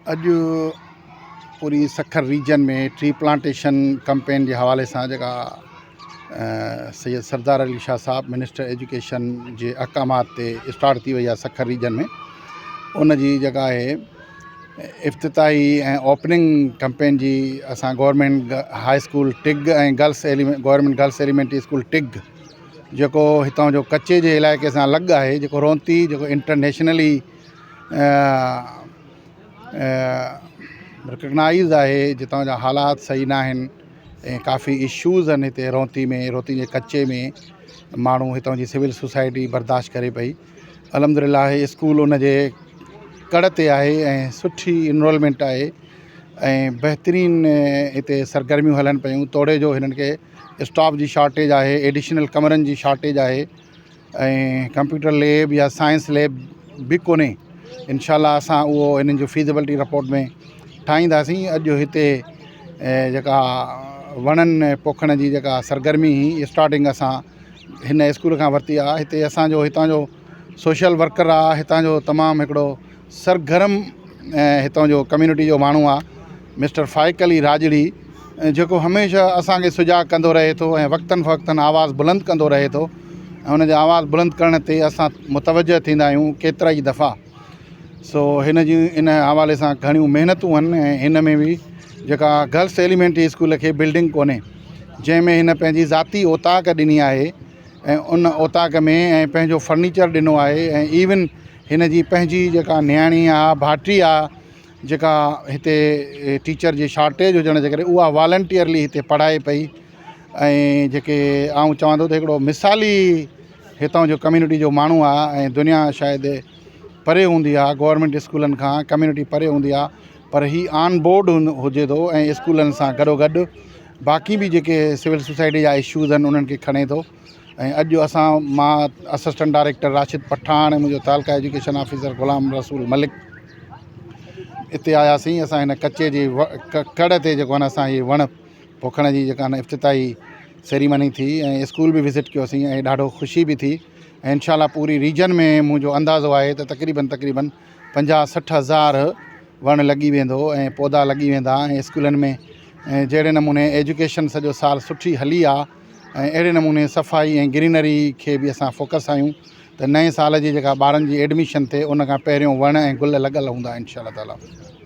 اڄ پوري Sukkur region ۾ tree plantation campaign جي حوالي سان جيڪا سيد سردار علي شاهه صاحب منسٽر ايجوڪيشن جي احڪامات تي اسٽارٽ ٿي وئي آهي سکر ريجن ۾ ان جي جيڪا آهي افتتاحي ۽ اوپننگ ڪمپين جي اسان government high school tug ۽ girls government girls elementary school tug جيڪو هتان جو ڪچي جي علائقي سان لڳ آهي جيڪو رونتي جيڪو انٽرنيشنلي رڪگنائيز آهي جتان جا حالات صحيح نه آهن ۽ ڪافي اشوز آهن هتي رونتي ۾ رونتي جي ڪچي ۾ ماڻهو هتان جي سول سوسائٽي برداشت ڪري پئي الحمد لله هي اسڪول ان جي ڪڙ تي آهي ۽ سٺي انرولمينٽ آهي ۽ بهترين هتي سرگرميون هلن پيون توڙي جو هنن کي اسٽاف جي شارٽيج آهي ايڊيشنل ڪمرن جي شارٽيج آهي ۽ ڪمپيوٽر ليب يا سائنس ليب به ڪونهي انشاء الله اسان اهو انهن جو فيزيبلٽي رپورٽ ۾ ٺاهينداسين اڄ هتي جيڪا وڻن پوکڻ جي جيڪا سرگرمي هئي اسٽارٽنگ اسان هن اسڪول کان ورتي آهي هتي اسانجو هتان جو سوشل ورڪر آهي هتان جو تمام هڪڙو سرگرم ۽ هتان جو ڪميونٽي جو ماڻهو آهي مسٽر فائق علي راڄڙي جيڪو هميشه اسان کي سجاڳ ڪندو رهي ٿو ۽ وقتن فوقتن آواز بلند ڪندو رهي ٿو ۽ ان جي آواز بلند ڪرڻ تي اسان متوجه ٿيندا آهيون ڪيترا ئي دفعا سو هن جون ان حوالي سان گهڻيون محنتون آهن ۽ هن ۾ به جيڪا گرلس ايليمينٽري اسڪول کي بلڊنگ ڪونهي جنهن ۾ هن پنهنجي ذاتي اوطاق ڏني آهي ۽ ان اوطاق ۾ ۽ پنهنجو فرنيچر ڏنو آهي ۽ ايون هن جي پنهنجي جيڪا نياڻي آهي ڀائٽي آهي جيڪا هتي ٽيچر جي شارٽيج هجڻ جي ڪري اها والنٽيئرلي هتي پڙهائي پئي ۽ جيڪي آئون چوان ٿو ته هڪڙو مثالي هتان جو ڪميونٽي جو ماڻهو آهي ۽ دنيا شايد پري هوندي آهي گورنمينٽ اسڪولن کان ڪميونٽي پري هوندي آهي پر هي آن بورڊ هجي ٿو ۽ اسڪولن سان گڏو گڏ باقي به جيڪي سول سوسائٽي جا اشوز آهن انهن کي کڻي ٿو ۽ اڄ اسان مان اسسٽنٽ ڊائريڪٽر راشد پٺاڻ ۽ منهنجو تعلقه ايجوڪيشن آفيسر غلام رسول ملڪ اتي آياسين اسان هن ڪچي جي ڪڙ تي جيڪو آهي نه اسان هي وڻ پوکڻ جي جيڪا آهي افتتاحي سيريمني ٿي ۽ اسڪول به وزٽ ڪيوسين ۽ ڏاڍو خوشي به ٿي ۽ انشاء الله پوري ريجن ۾ منهنجو اندازو آهي ته تقريبن تقريبن 50 60 هزار وڻ لڳي ويندو ۽ پوڌا لڳي ويندا ۽ اسڪولن ۾ جهڙي نموني ايجوڪيشن سڄو سال سٺي هلي آهي ۽ اهڙي نموني صفائي ۽ گرينري کي به اسان فوڪس آهيون ته نئين سال جي جيڪا ٻارن جي ايڊميشن ٿئي ان کان پهريون وڻ ۽ گل لڳل هوندا انشاء الله تعالي.